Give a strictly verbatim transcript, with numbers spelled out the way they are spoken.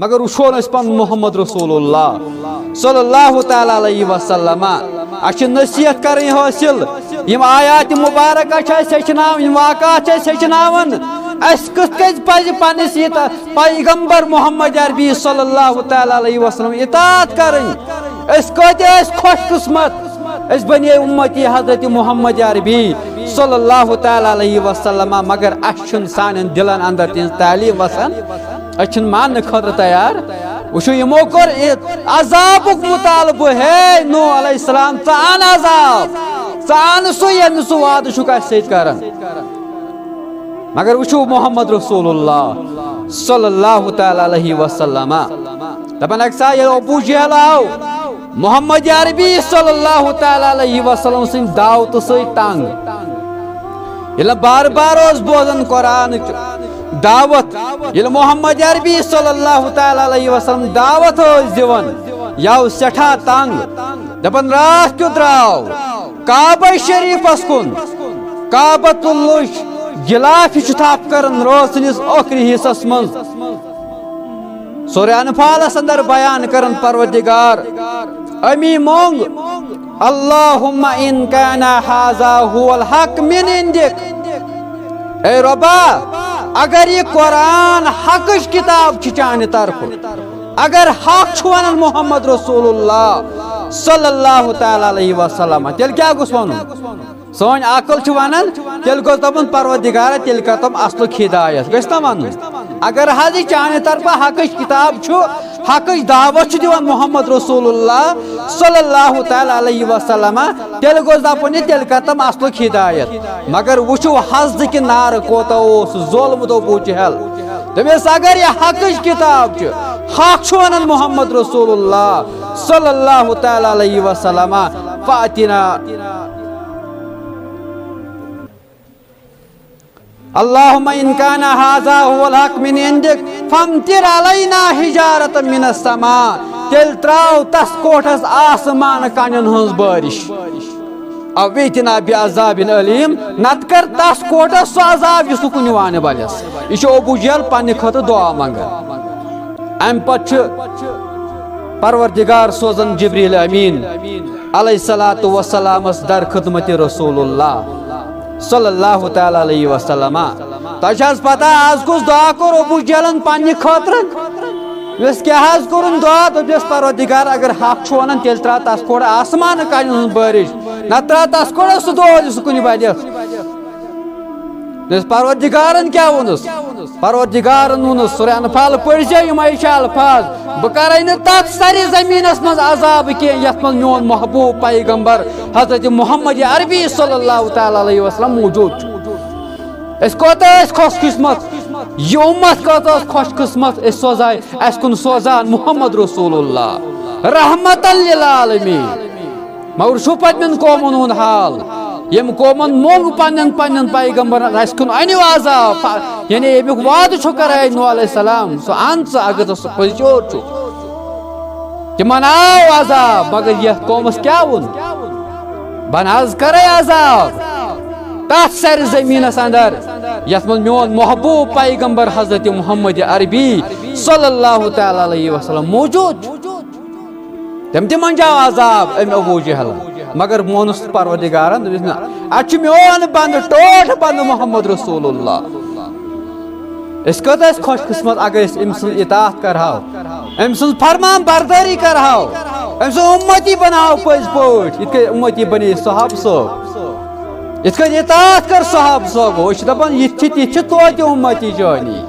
مگر وٕچھو نہٕ أسۍ پنُن محمد رسول اللہ صلی اللہ تعالیٰ علیہ وسلم۔ اَسہِ چھِ نصیحت کرٕنۍ حٲصِل، یِم آیات مبارکہ چھِ اَسہِ ہیٚچھناوٕنۍ، یِم واقعات چھِ اَسہِ ہیٚچھناوان، اَسہِ کِتھ کٔنۍ پزِ پننِس یہِ پیغمبر محمد عربی صلی اللہ تعالیٰ علیہ وسلم اطاعت کرٕنۍ۔ أسۍ کۭتیٛاہ ٲسۍ خۄش قسمت، أسۍ بنے امتی حضرت محمد عربی صلی اللہ تعالیٰ علیہ وسلم، مگر اَسہِ چھُنہٕ سانٮ۪ن دِلن اندر تِہنٛز تعلیٖم وسان، أسۍ چھِنہٕ ماننہٕ خٲطرٕ تیار۔ وٕچھِو، یِمو کوٚر یہِ عذابُک مطالبہٕ، ہے نوح علیہ السلام، ژٕ اَن عذاب، ژٕ اَن سُہ، ییٚمہِ سُہ وعدٕ چھُکھ اَسہِ سۭتۍ کران۔ مگر وٕچھِو محمد رسول اللہ صلی اللہ تعالیٰ علیہ وسلم، دپان اکہِ ساتہٕ ییٚلہِ ابو جہل آو محمد عربی صلی اللہ تعالیٰ علیہ وسلم سٕنٛدِ دعوتہٕ سۭتۍ تنگ، ییٚلہِ بار بار اوس بوزان قرآنٕچ دعوت، ییٚلہِ محمد عربی صلی اللہ تعالیٰ علیہ وسلم دعوت ٲسۍ دِوان، یہِ آو سٮ۪ٹھاہ تنگ، دپان راتھ کیُتھ درٛاو کعبہ شریفس کُن، کعبۃ اللہٕچ غلاف چھُ تھپھ کران رٲژ سٕنٛدِس ٲخری حصس منٛز۔ سورہ انفالس اندر بیان کران پروردگار، امی مونگ، اللہم ان کان ھذا ھو الحق من عندک۔ اے رۄبا، اگر یہِ قرآن حقٕچ کِتاب چھِ چانہِ طرفہٕ، اگر حق چھُ ونان محمد رسول اللہ صلی اللہ تعالیٰ علیہ وسلم، تیٚلہِ کیٛاہ گوٚژھ ونُن؟ سٲنۍ عقل چھِ ونان، تیٚلہِ گوٚژھ دپُن، پروردگارا، تیٚلہِ کر تِم اصلُک ہدایت، گژھِ نا ونُن؟ اگر حظ یہِ چانہِ طرفہٕ حقٕچ کِتاب چھُ، حقٕچ دعوت چھُ دِوان محمد رسول اللہ صلی اللہ تعالیٰ علیہ وسلم، تیٚلہِ گوٚژھ دپُن یہِ، تیٚلہِ کر تِم اصلُک ہدایت۔ مگر وٕچھِو حسدٕ کہِ نارٕ کوتاہ اوس ظلم ابو جہل۔ دوٚپمَس، اگر یہِ حقٕچ کِتاب چھِ، حق چھُ وَنان محمد رسول اللہ صلی اللہ تعالیٰ علیہ وسلم، فاتنا، اللہم ان کان ھذا ھو الحق من عندک فامطر علینا حجارة من السماء، تیٚلہِ ترٛاو تَس کوٹھَس آسمانہٕ کَنٮ۪ن ہٕنٛز بٲرِش۔ او ائتنا بعذاب الیم، نتہٕ کر تَس کوٹھَس سُہ عذاب یُس نہٕ کُنہِ وانہِ بَلٮ۪س۔ یہِ چھُ ابو جہل پننہِ خٲطرٕ دعا منٛگان۔ اَمہِ پتہٕ چھُ پروردگار سوزان جبریل امین علیہ الصلوۃ والسلامس در خدمت رسول اللہ صلی اللہ تعالیٰ علیہ وسلم۔ تۄہہِ چھا حظ پتہ آز کُس دعا کوٚر ابو جہلن پننہِ خٲطرٕ؟ یُس کیٛاہ حظ کوٚرُن دعا؟ دوٚپنس، پروردگار، اگر حق چھُ ونان، تیٚلہِ ترٛاو تَس کھوڑ آسمانہٕ کَنہِ ہٕنٛز بٲرِش، نتہٕ ترٛاو تَس کھوڑ سُہ دود یُس کُنہِ بَنہِ۔ دوٚپنس، پروردگارن کیٛاہ ووٚنُس؟ پروردگارن ووٚنُس، سورہ انفال پٔرۍ زیو، یِمے چھِ الفاظ، بہٕ کرے نہٕ تتھ سرِ زمینس منٛز عذاب کینٛہہ یتھ منٛز میون محبوب پیغمبر حضرت محمد عربی صلی اللہ تعالیٰ علیہ وسلم موجود چھُ۔ أسۍ کوتاہ ٲسۍ خۄش قسمت، یہِ اُمت کۭژاہ ٲس خۄش قسمت، أسۍ سوزاے، اَسہِ کُن سوزان محمد رسول اللہ رحمتاً للعالمین۔ مگر وٕچھِو پتمٮ۪ن قومن ہُنٛد حال، یِم قومن موٚنگ پننٮ۪ن پننٮ۪ن پیغمبرن، اَسہِ کُن أنِو عذاب، یعنی ییٚمیُک وعدٕ چھُ کران نوح علیہ السلام، سُہ اَن ژٕ اگر ژٕ سُہ پٔزیور چھُکھ۔ تِمن آو عذاب، مگر یتھ قومس کیٛاہ ووٚن؟ بہٕ نہ حظ کرے عذاب تتھ سرِ زمینس اندر یتھ منٛز میون محبوب پیغمبر حضرت محمد عربی صلی اللہ تعالیٰ علیہ وسلم موجود چھُ۔ تِم تہِ منجاو عذاب أمۍ ابو جہلن، مگر مونُس نہٕ پروردگارن، دوٚپُس، نہ، اتہِ چھُ میون بندٕ، ٹوٹھ بندٕ محمد رسول اللہ۔ أسۍ کۭژاہ ٲسۍ خۄش قسمت اگر أسۍ أمۍ سٕنٛز اطاعت کرہاو، أمۍ سٕنٛز فرمان بردٲری کرہاو، أمۍ سٕنٛز اُمتی بناو پٔزۍ پٲٹھۍ، یِتھ کٔنۍ اُمتی بنے صحابہٕ صٲب، یِتھ کٔنۍ اطاعت کٔر صحابہٕ صٲبو۔ أسۍ چھِ دپان، یِتھ چھِ، تِتھ چھِ توتہِ اُمتی چٲنی۔